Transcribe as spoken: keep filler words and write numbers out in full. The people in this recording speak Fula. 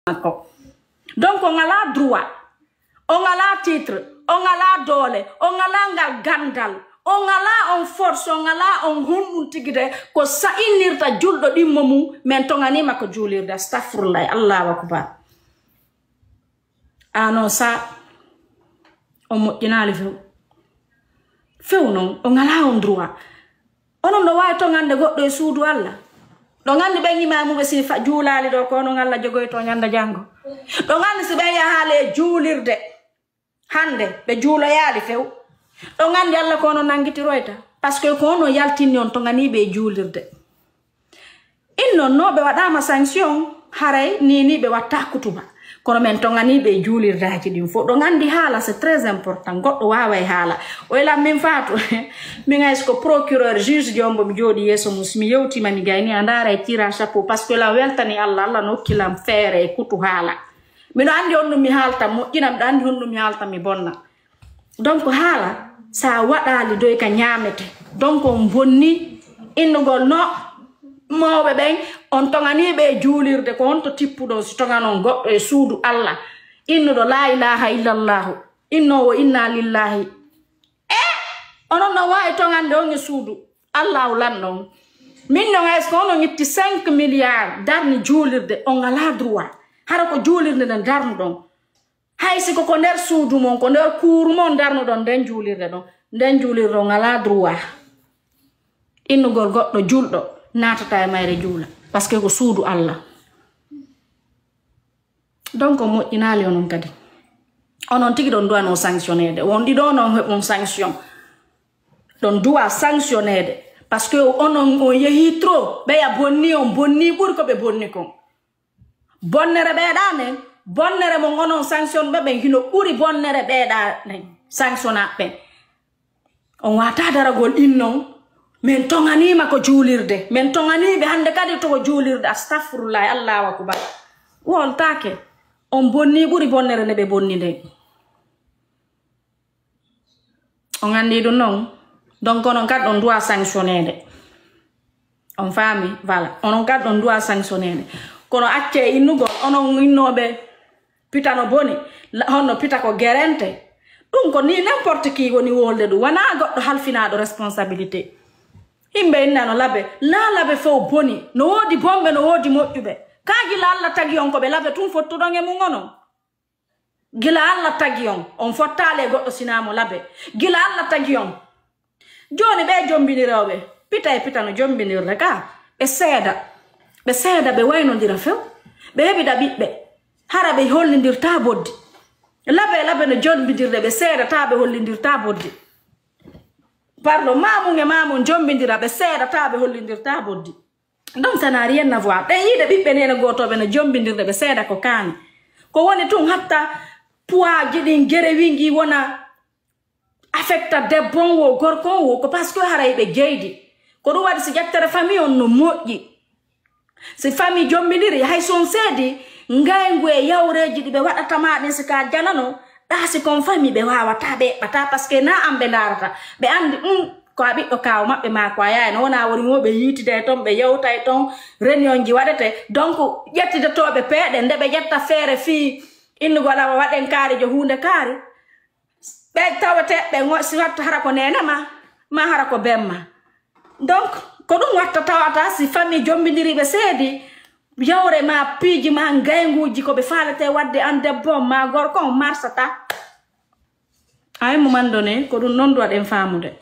makko. Donc, on ngalaa droit, on ngalaa titre, on ngalaa doole, on ngalaa ngal ganndal, on ngalaa on force, on ngalaa on honɗum tigi de, ko sa'innirta julɗo ɗimmo mum, men toŋaniima ko juulirde, astahfirullahi, Allahu akbar. Ah non, ça, on moƴƴinaali few. Few non, on ngalaa on droit. Onon ɗo waawi toŋande goɗɗo e suudu Alla. Ɗo nganndi ɓen imaamuɓe si fa-, juulaali ɗo, ko onon Alla jogoyto ñande janngo. Ɗo nganndi si ɓen yahaali e juulirde, hannde ɓe juuloyaali few. Ɗo nganndi Alla ko onon nanngitiroyta. Parce que ko onon yaltinni on toŋaniiɓe e juulirde. Innon no ɓe waɗaama sanction, haray ni ni ɓe watta kutuba. Kono men toŋaniiɓe e juulirdaaji ɗin fof. Ɗo nganndi haala, c'est très important. Goɗɗo waaway haala. O ilan min Faatu. Min hay so ko procureur, juge jombo mi jooɗi yeeso mum. Si mi yewtima mi gayni a ndaara e tira chapeau. Parce que lan weltani Alla, Alla no hokki lan feere e kutu haala. Miɗo anndi honɗum mi haalta moƴƴina, miɗo anndi honɗum mi haalta mi bonna. Donc haala, sa waɗaali doy ka ñaamete. Donc on bonni innugol no mawɓe ɓen, on toŋaniiɓe e juulirde, ko honto tippuɗon si toŋanon goɗɗo e suudu Alla, innuɗo laa ilaaha illallahu, innoowo inna lillahi. E onon no waawi toŋande on e suudu Allahu lanɗo on. Min non hay so onon itti cinq milliards darni juulirde, on alaa droit. Hara ko juulirde nden darnuɗon. Hay si ko, ko nder suudu mon, ko nder kuuru mon darnuɗon nden juulirde ɗon, nden juulirde on alaa droit innugol goɗɗo julɗo naatata e mayre juula, parce que ko suudu Alla. Donc on moƴƴinaali onon kadi. Onon tigi ɗon duwanoo sanctionneede. Won ɗiɗo non heɓon sanction. Ɗon duwa sanctionneede. Parce que onon on yehi trop. Ɓeya bonni on, bonni ɓuri ko ɓe bonni kon. Bonnere ɓeeɗa nden, bonnere mon onon sanction ɓe ɓen hino ɓuri bonnere ɓeeɗa nden sanctionnaaɓe ɓen. On wata daragol innon, men toŋaniima ko juulirde, men toŋaniiɓe hannde kadi to ko juulirde, astahfirullahi, Allahu akbar. Woltaake, on bonni ɓuri bonnere nde ɓe bonni nden. On anndi ɗum non? Donc onon kadi on duwa sanctionneede. On faami? Voilà. Onon kadi on duwa sanctionneede. Kono accee innugol, onon innooɓe pita no boni, la-, honno pita ko gerente. Ɗum ko ni n'importe qui woni wolde ɗum. Wanaa goɗɗo halfinaaɗo responsabilité. Yimɓe innano labe, naa labe fof boni. No woodi bonɓe, no woodi moƴƴuɓe. Kaa gila Alla tagi on ko ɓe labe tun fottuɗon e mum onon. Gila Alla tagi on, on fottaali e goɗɗo sinaa mo labe. Gila Alla tagi on. Jooni ɓee jombinirooɓe, pita e pita no jombinirde ka, ɓe seeda. Ɓe seeda, ɓe waynondira few. Ɓe heɓida ɓiɓɓe. Hara ɓe hollindirtaa boddi. Labe e labe no jombindirde, ɓe seeda taa ɓe hollindirtaa boddi. Pardon, maamum e maamum jombindira, ɓe seeda taa ɓe hollindirtaa boddi. Donc, ça n'a rien à voir. Ɗen yiide ɓiɓɓe neene gootooɓe no jombindirde, ɓe seeda ko kaani. Ko woni tun hatta puwaaji ɗin, gerewingi wona affecta debbo on wo, gorko on wo, ko parce que haray ɓe jeydi. Ko ɗum waɗi si ƴettere famille on no moƴƴi. Si famille jombindiri, hay si on seedi, ngayngu e yawreeji ɗi ɓe waɗata ma ɗin, si ka janano, ɗa si kon famille ɓe waawata, ɓe eɓɓata, parce que na an ɓe ndaarata. Ɓe anndi, um, ko a ɓiɗɗo kaaw maɓɓe maa ko a yaay, no wona woni mo ɓe yiitide ton, ɓe yewtay ton, réunion ji waɗete. Donc, ƴettidotooɓe peeɗe, nde ɓe ƴetta feere fii innugol awa waɗen kaari jo huunde kaari. Ɓe tawete ɓe ngo-, si watta hara ko neene ma, ma hara ko ben ma. Donc, ko ɗum watta tawata si famille jombindiri ɓe seedi, yawre ma, piiji ma, ngaynguuji ko ɓe faalete waɗde an debbo on ma gorko on marsata. Ay mo mandone, ko ɗum non duwaɗen faamude.